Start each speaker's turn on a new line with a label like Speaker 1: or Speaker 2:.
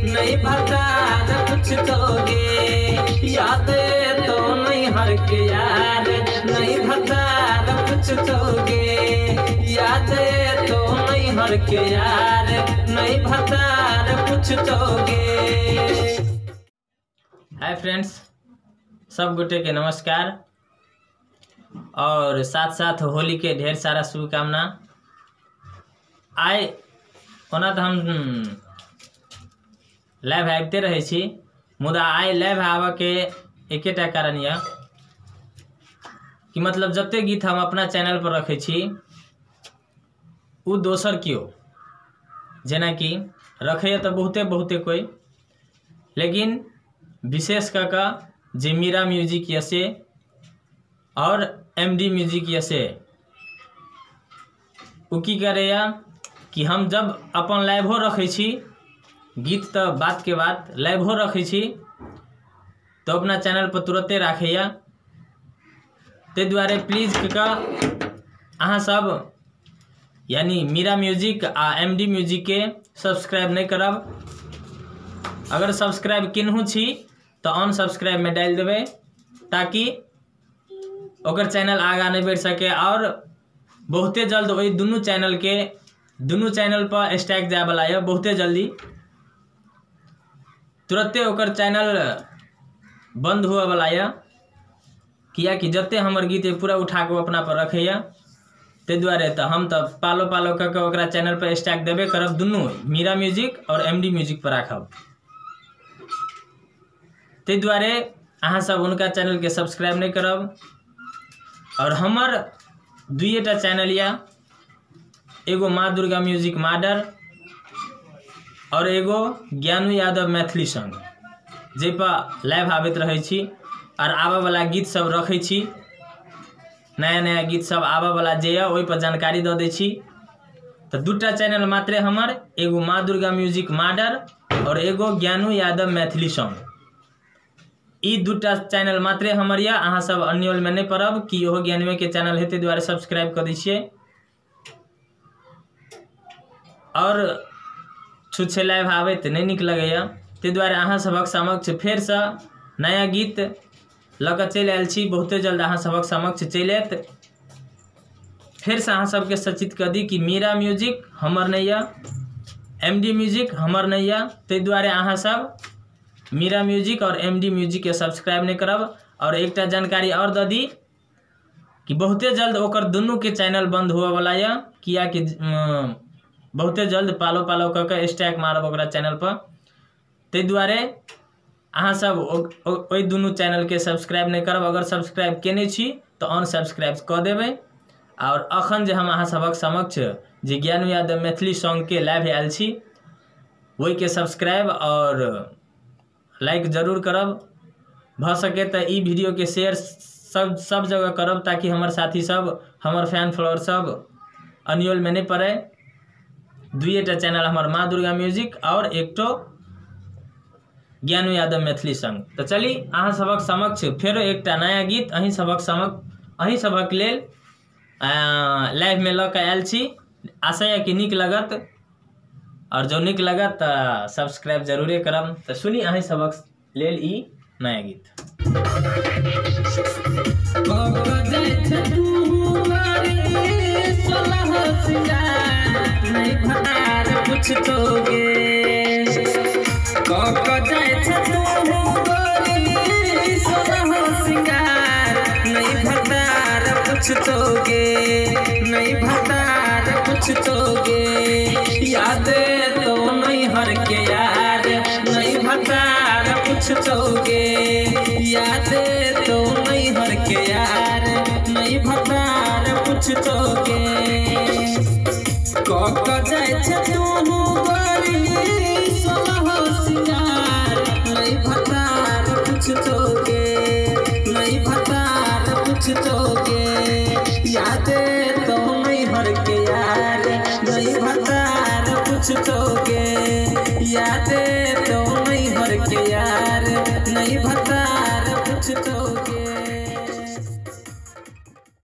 Speaker 1: नहीं भतार कुछ दोगे, याद तो नहीं हर के यार, नहीं भतार कुछ दोगे, याद तो नहीं हर के यार, नहीं भतार कुछ दोगे।
Speaker 2: हाय फ्रेंड्स, सब गोटे के नमस्कार और साथ साथ होली के ढेर सारा शुभकामना। आइ ओना तो हम लाइव आबिते रहै छी, मुदा आइ लाइव आबऽके एकेटा कारण यऽ कि मतलब जते गीत हम अपना चैनल पर रखै छी उ दोसर केओ जेनाकि रखैए तऽ बहुते बहुते कोइ, लेकिन विशेष कऽ कऽ जे मीरा म्यूजिक यऽ से और एम डी म्यूजिक यऽ से उ की करैए कि हम जब अपन लाइवो रखै छी गीत तऽ बात के बात, लाइवो रखै छी तऽ अपना चैनल पर तुरते राखैए। ताहि दुआरे प्लीज कऽ अहाँ सब यानी मीरा म्यूजिक आ एम डी म्यूजिक के सब्सक्राइब नहीं करब। अगर सब्सक्राइब केनहु छी तऽ अनसब्सक्राइब में डालि देबै ताकि ओकर चैनल आगाँ नहीं बढ़ि सके और बहुते जल्द ओहि दुनू चैनल के दुनू चैनल पर स्ट्राइक जायवला यऽ। बहुते जल्दी तुरते ओकर चैनल बंद हुअवला यऽ, कियाकि जते हमर गीत पूरा उठा कऽ अपना पर रखैए। ताहि दुआरे तऽ हम तऽ पालो पालो कऽ कऽ ओकरा चैनल पर स्ट्राइक देबे करब, दुनू मीरा म्यूजिक और एम डी म्यूजिक पर राखब। ताहि दुआरे अहाँ सब हुनका चैनल के सब्सक्राइब नहीं करब। और हमर दुइएटा चैनल यऽ, एगो माँ दुर्गा म्यूजिक माडर और एगो ज्ञानू यादव मैथिली संग, जाहिपर लाइव आबैत रहै छी और आबऽवला गीत सब रखै छी, नया नया गीत सब आबऽवला जे यऽ ओहिपर जानकारी दऽ दै छी। तऽ दूटा चैनल मात्रे हमर, एगो माँ दुर्गा म्यूजिक माडर और एगो ज्ञानू यादव मैथिली सॉन्ग, ई दूटा चैनल मात्रे हमर यऽ। अहाँ सब अन्योलमे नहि पड़ब कि इहो ज्ञानवे के चैनल हेतै दुआरे सब्सक्राइब कऽ दै छियै। और छुच्छे लाइव आबै तऽ नहि नीक लगैए, ताहि दुआरे अहाँ सभक समक्ष फेरसँ नया गीत लऽ कऽ चलि आयल छी। बहुते जल्द अहाँ सभक समक्ष चलि आयत। फेरसँ अहाँ सबके सचेत कऽ दी कि मीरा म्यूजिक हमर नहि यऽ, एम डी म्यूजिक हमर नहि यऽ, ताहि दुआरे अहाँ सब मीरा म्यूजिक और एम डी म्यूजिक के सब्सक्राइब नहीं करब। और एकटा जानकारी और दऽ दी कि बहुते जल्द ओकर दुनू के चैनल बंद हुअवला यऽ, कियाकि बहुते जल्द पालो पालो कऽ कऽ स्ट्राइक मारब ओकरा चैनल पर। ताहि दुआरे अहाँ सब ओहि दुनू चैनल के सब्सक्राइब नहीं करब। अगर सब्सक्राइब केने छी तऽ अनसब्सक्राइब कऽ देबै। और अखन जे हम अहाँ सबक समक्ष जे ज्ञानू यादव मैथिली सॉन्ग के लाइव आयल छी ओहिके सब्सक्राइब और लाइक जरूर करब। भऽ सके तऽ ई वीडियो के शेयर सब सब जगह करब ताकि हमर साथी सब, हमर फैन फॉलोअर सब अन्योलमे नहि पड़ै। दुइएटा चैनल हमर माँ दुर्गा म्यूजिक और एकटो ज्ञानू यादव मैथिली संग। तऽ चली अहाँ सबक समक्ष फेरो एकटा नया गीत अहीं सबक समक्ष अहीं सबक लेल लाइवमे लऽ कऽ आयल छी। आशा यऽ कि नीक लगत और जो नीक लगत तऽ सब्सक्राइब जरूरे करब। तऽ सुनी अहीं सबक लेल ई नया गीत।
Speaker 1: नहीं भतार कुछ दोगे, याद तो नहीं हर के यार, नहीं भतार कुछ दोगे, याद तो नहीं हर के यार, नहीं भतार कुछ दोगे। कऽ जाइ छै तू गोरी सोलह सिंगार, नहीं भतार कुछ दोगे, नहीं भतार कुछ दोगे, याद तो नहीं हर के यार, नहीं भतार पूछतोगे, याद तो नैहर के यार, नहीं भतार।